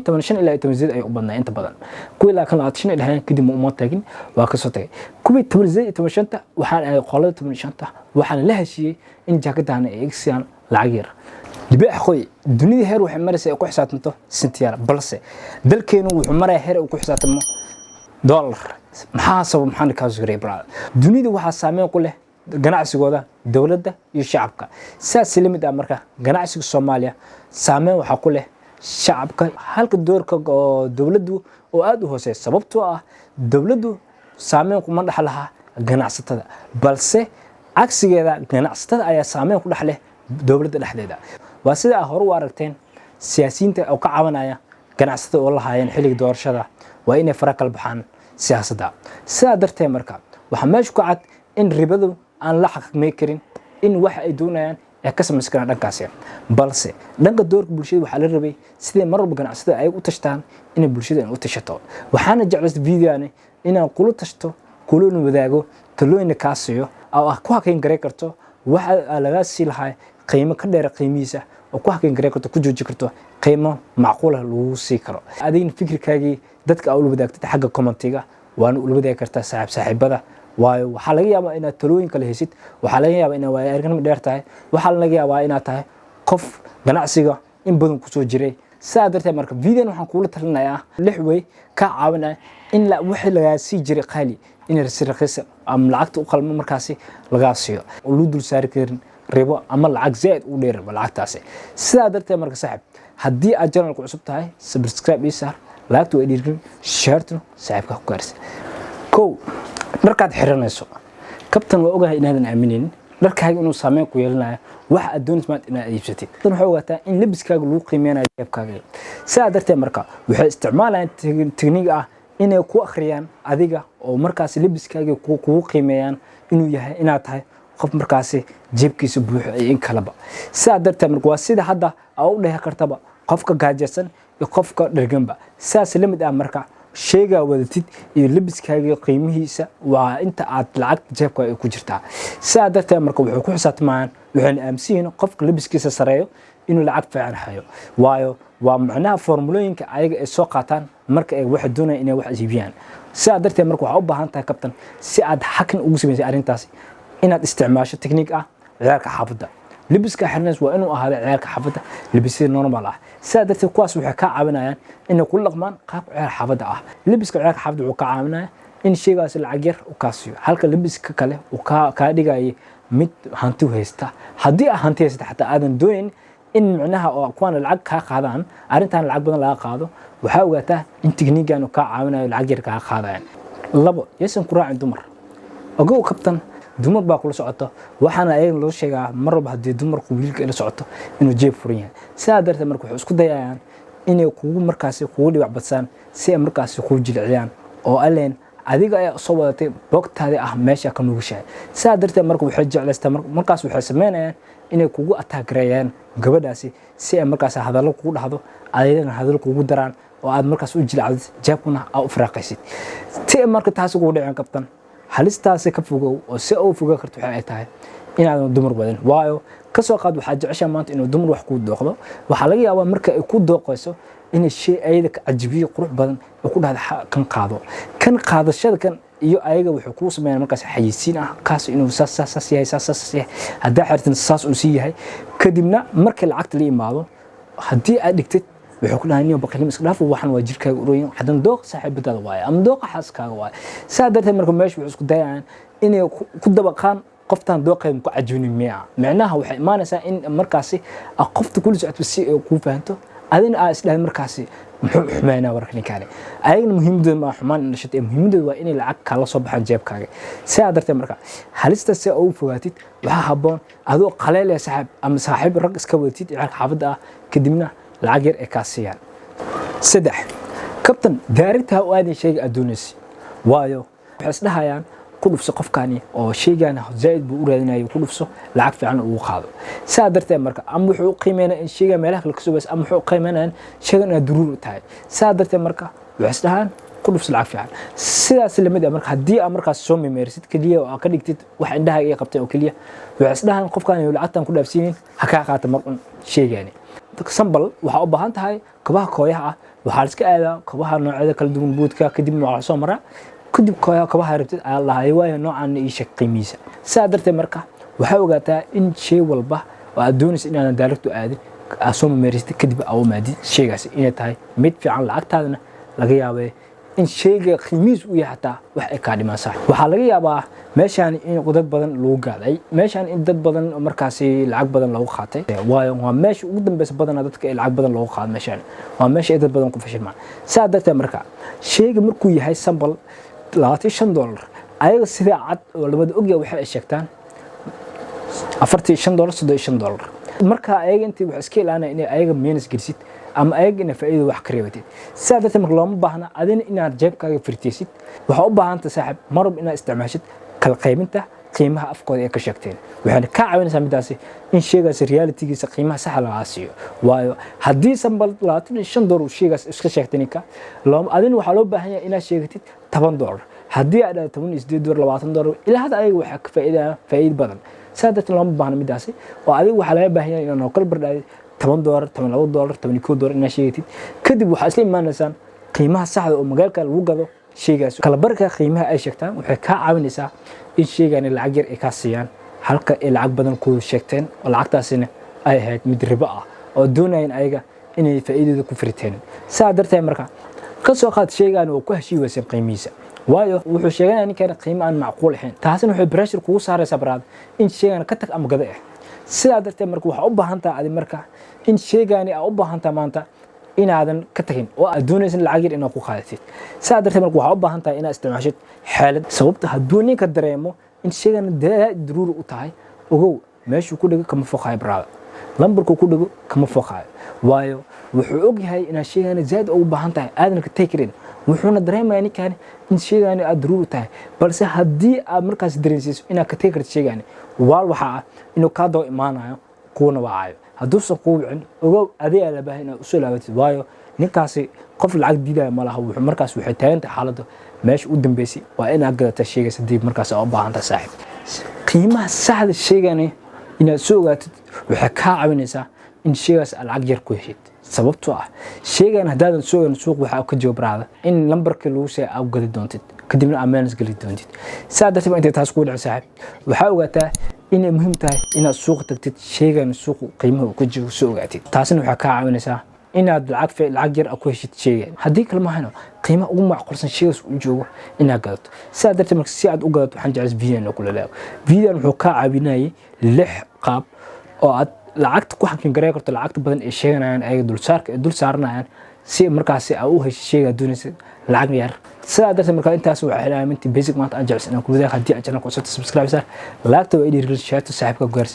15 ilaa 18 ay u badnaa inta badan. Kuwii laakiin 25 ay dhaheen kadib ma uma tagin, waa kasoo tagay. Kuwii 18 iyo 15-ta waxaan ahay qolada 15-ta, waxaan la heshiiyey in jaakadaana ay iga lacag yar. Libaax qoy, dunida heer waxay maraysaa ay ku xisaabtanto sentiyaal, balse dalkeenu wuxuu marayaa heer uu ku xisaabtamo dollar. Maxaa sabab? Maxaan kaas garay, brother? Dunida waxaa saameyn ku leh ganacsigooda dowladda iyo shacabka. Saas la mid ah marka ganacsiga Soomaaliya saameyn waxaa ku leh shacabka, halka doorka oo dowladdu oo aada u hooseeya, sababtoo ah dowladdu saameyn kuma dhex laha ganacsatada, balse cagsigeeda ganacsatada ayaa saameyn ku dhex leh dowladda dhexdeeda. Waa sida aa hore u aragteen siyaasiyiinta oo ka cabanaya ganacsatada oo lahaayeen xilliga doorashada waa inay fara kala baxaan siyaasadda. Sidaa darteed marka waxaa meesha ku cad in ribadu aan la xakameyn karin, in waxa ay doonayaan ay ka samaysan karaan dhankaasi, balse dhanka doorka bulshada waxaa la rabay siday mar walba ganacsatada ay u tashtaan inay bulshada u tashato. Waxaana jeclaysta videoani inaan kula tashto, kulana wadaago, talooyina kaa siiyo oo ah ku hakeyn garay karto waxa lagaa sii lahaa qiimo ka dheer qiimihiisa, oo ku hakeyn garay karto, ku jooji karto, qiimo macquula lagu sii karo. Adigna fikirkaagii dadka aa ula wadaagtid xagga commentiga, waana ula wadaagi kartaa saaxiibada, waayo waxaa laga yaabaa inaad talooyin kale heshid, waxaa laga yaabaa inaad waayo aragnimo dheer tahay, waxaa laga yaabaa inaad tahay qof ganacsiga in badan kusoo jiray. Sidaa darteed marka videon waxaan kuula talinayaa lix way kaa caawinaya in wixii lagaa sii jiray qaali in si raqiis ama lacagta u qalmo markaasi lagaa siiyo, oo luu dul saari karin ribo ama lacag zaaid u dheer lacagtaasi. Sidaa darteed marka saaxib, haddii aad channelku cusub tahay, subscribe ii saar, lacagta waa dhiirgelin, sharetuna saaxiibka ku gaarsa. Kow, dharkaad xiranayso. Kabtan, waa ogahay inaadan aaminaynin dharkaaga inuu saameyn ku yeelanayo waxa aad doonaysa maanta inaad iibsatid. Tan waxay ogaataa in labiskaaga lagu qiimeynayo jeebkaaga. Sidaa darteed marka waxay isticmaalayaan technique ah inay ku akhriyaan adiga oo markaasi labiskaaga kugu qiimeeyaan inuu yahay inaad tahay qof markaasi jeebkiisa buuxo iyo in kaleba. Sidaa darteed marka waa sida hadda aa u dhehi kartaba qofka gaajaysan iyo qofka dherganba. Sidaas la mid ah marka sheegaa wadatid iyo labiskaaga qiimihiisa waa inta aad lacagta jeebka ay ku jirtaa. Sidaa darteed marka wuxuu ku xisaabtamayaan, waxayna aaminsan yihiin qofka labiskiisa sareeyo inuu lacag fiican hayo, waayo waa macnaha formulooyinka ayaga ay soo qaataan marka ay waxay doonayaan inay wax iibiyaan. Sidaa darteed marka waxaa u baahan tahay, kabtan, si aad xakin ugu samaysay arrintaasi, inaad isticmaasho technique ah ciyaalka xaafadda. Labiska xirnays waa inuu ahaado ciyaalka xaafadda labisyada normal ah. Sidaa darteed kuwaas waxay kaa caawinayaan inay kula dhaqmaan qaabka ciyaal xaafadda ah. Labiska ciyaalka xaafadda wuxuu kaa caawinaya in sheygaasi lacag yar uu kaa siiyo, halka labiska kale uu kaa dhigaya mid hanti haysta. Haddii aad hanti haysata xataa aadan doonayn in micnaha oo kuwaana lacag kaa qaadaan, arrintan lacag badan laga qaado, waxaa ogaataa in techniquegan uu kaa caawinayo lacag yar kaa qaadayan. Labo, yaysan ku raacin dumar. Ogow kabtan, dumar baa kula socoto, waxaana ayaga loo sheegaa mar walba haddii dumarku wiilka ila socoto inuu jeeb furan yahay. Sidaa darteed marka waxay isku dayayaan inay kugu markaasi kugu dhibac badsaan si ay markaasi kuu jilciyaan, oo aleen adiga ayaa soo wadatay boogtaadii ah meesha ka nuugashahay. Sidaa darteed marka waxay jeclaystaa, markaas waxay sameynayaan inay kugu ataagareeyaan gabadhaasi si ay markaas hadallo kugu dhahdo, ayadana hadallo kugu daraan, oo aad markaas u jilcdid, jeebkuna aa u firaaqaysid. Si ay marka taasi kugu dhicin, kabtan, halistaasi ka fogow, oo si u fogaa karto waxay ay tahay inaadan dumar wadin. Waayo kasoo qaad waxaad jeceshaa maanta inuu dumar wax kuu dooqdo, waxaa laga yaabaa marka ay ku dooqayso inay shay ayada ka cajibiyo qurux badan oo ku dhahda kan qaado. Kan qaadashada kan iyo ayaga wuxuu kuu sameeyaan markaas xayeysiin ah kaas inuu saas saas saas yahay, saas saas yahay, haddaa xirtin saas uu sii yahay. Kadibna markii lacagta la imaado, haddii aad dhigtid, wuxuu ku dhahay: "Niyo, baqilnimo iska dhaaf, waxan waa jirkaaga uroyin." Haddana dooqa saaxiibadaada waaye ama dooqa xaaskaaga waaye. Saa darteed marka meesha waxay isku dayayaan inay ku dabaqaan qoftan dooqeeda ku cajibinin miya. Micnaha waxay imaanaysaa in markaasi qofta kula socotba si ay kuu fahanto, adina aa isdhahay markaasi muxuu xumeynaa warka ninkaani. Ayagana muhiimadooda ma xumaan in dhashatay, muhiimadooda waa inay lacag kala soo baxaan jeebkaaga. Sidaa darteed marka halista si ugu fogaatid, waxaa habboon adoo qaleelaya saaxiib ama saaxiib rag iska wadatid ciyaalka xaafadda ah, kadibna lacag yar ay kaa siiyaan. Saddex, kabtan, daarigta ha u aadin shayga aad doonaysa, waayo waxay isdhahayaan ku dhufso qofkani oo shaygan zaaid buu u raadinayo, ku dhufso, lacag fiican ugu qaado. Sidaa darteed marka ama wuxuu u qiimeynaya in shayga meelaha kale kasoo baysa, ama wuxuu u qiimeynayaan shaygan inaad daruuri u tahay. Sidaa darteed marka waxay isdhahaan ku dhufso lacag fiican. Sidaas lamid ah marka haddii aad markaas soo memeerisid keliya oo aad ka dhigtid wax indhahaaga ay qabteen oo keliya, waxay isdhahaan qofkan lacagtan ku dhaafsiinin, ha kaa qaata mar un shaygani. Sambal waxaa u baahan tahay kabaha kooyaha ah. Waxaa la iska aadaa kabaha noocyada kala duwan, buudka, kadibna waxaa soo maraa, kadib kabaha rabtid ayaa lahay, waayo noocan ii sheeg qiimihiisa. Sidaa darteed marka waxaa ogaataa in shay walba oo aad doonaysa inaadan direct u aadin, aad soo mameerisatid, kadib aa u maadid shaygaasi inay tahay mid fiican. Lacagtaadana laga yaabay in shayga qiimihiis uu yahay xataa wax ay kaa dhimaan. Sax, waxaa laga yaabaa meeshaan in dad badan lagu gaaday, meeshaan in dad badan markaasi lacag badan loogu qaatay, waayo waa meesha ugu dambeysa badanaa dadka ay lacag badan loogu qaado. Meeshaan waa meesha ay dad badan ku fashilmaan. Sidaa darteed marka shayga markuu yahay sample $25, ayaga sidaa cad oo labada ogyahay waxay ay sheegtaan $45, $35. Marka ayaga intii wax iska ilaanaya inay ayaga minus gelisid ama ayaga ina faa'iido wax ka reebatid. Sidaa darteed marka looma baahna adina inaad jeebkaaga firteysid. Waxaa u baahanta, saaxib, marwab inaad isticmaashid kala qaybinta qiimaha afkooda ay ka sheegteen. Waxayna kaa caawinaysaa midaasi in sheygaasi realitygiisa qiimaha saxa lagaa siiyo, waayo haddii sample $25 uu sheygaas iska sheegtay ninka, adina waxaa loo baahan yahay inaad sheegatid $10. Haddii aad dhahdo $18, $20, ilaa hadda ayaga waxaa ka faa'iidaya faa'iid badan. Sidaa darteed looma baahna midaasi, oo adiga waxaa laga baahan yahay inaad noo kala bardhaadid $10, $12, $11 inaad sheegatid. Kadib waxaa isla imaanaysaan qiimaha saxda oo magaalka lagu gado sheygaas. Kala barka qiimaha ay sheegtaan waxay kaa caawinaysaa in sheygani lacag yar ay kaa siiyaan halka ay lacag badan ku sheegteen, oo lacagtaasina ay ahayd mid ribo ah oo doonayeen ayaga inay faa'iidada ku firiteen. Sidaa darteed marka ka soo qaad sheygan oo ku heshii wayseen qiimihiisa, waayo wuxuu sheeganaya ninkan qiimo aan macquul ahayn. Taasina waxay pressure kugu saaraysaa, baraad, in sheygan ka tag ama gada ah. Sidaa darteed marka waxaa u baahan tahay adi marka in sheygaani aa u baahan tahay maanta inaadan ka tagin oo aad doonaysan lacag yar inaad ku qaadatid. Sidaa darteed marka waxaa u baahan tahay inaad isticmaashid xeelad, sababta hadduu ninka dareemo in sheygan daruuri u tahay, ogow, meeshuu ku dhego kama foqaayo, baraada, lambarkuu ku dhego kama foqaayo, waayo wuxuu og yahay inaad sheygaani zaaid ugu baahan tahay, aadan ka tegi karin. Wuxuuna dareemaya ninkaani in sheygaani aad daruuri u tahay. Balse haddii aad markaas dareensiiso inaad ka tegi kartid sheygaani, waal waxaa ah inuu kaa daba imaanayo, kuuna wacayo. Hadduusan kuu wicin, ogow, adigaa la baahay inaad usoo laabatid, waayo ninkaasi qof lacag diidaya ma laha. Wuxuu markaas waxay taagan tahay xaaladda meesha u dambeysay, waa inaad gadataa sheegaysa hadii markaas aad u baahan tahay. Saaxiib, qiimaha saxda sheegani inaad soo ogaatid waxay kaa caawinaysaa in sheygaas aad lacag yar ku heshid, sababtoo ah sheygan haddaadan soo ogaan suuq waxaa ka jooga baraada in lambarkii lagu sheegay aad gadi doontid, kadibna aad minus geli doontid. Saa darteed intay taas kugu dhicin, saaxiib, waxaa ogaataa inay muhiim tahay inaad suuqa tagtid, sheygan suuqu qiimaha uu ka joogo soo ogaatid. Taasina waxaa kaa caawinaysaa inaad lacag yar ku heshid sheygan. Haddii kale mahayno, qiimaha ugu macquulsan sheygaas uu joogo inaad gadato. Sidaa darteed marka si aad u gadato, waxaan jeclays video kula leeyahay. Videon wuxuu kaa caawinayay lix qaab oo aad lacagta ku xakin gareyn karto, lacagta badan ay sheeganayaan ayaga dulsaarka ay dul saaranayaan, si markaasi aa u heshay sheygaa doonaysa lacag yar. Sidaa darteed marka intaas waxaa helaya minti basic maanta aan jeclaysan inaan ku wadaag. Haddii aad channelka cusubta, subscribe saar, laagta waa i dhiirigelin, sheerta saaxiibka gaarsi.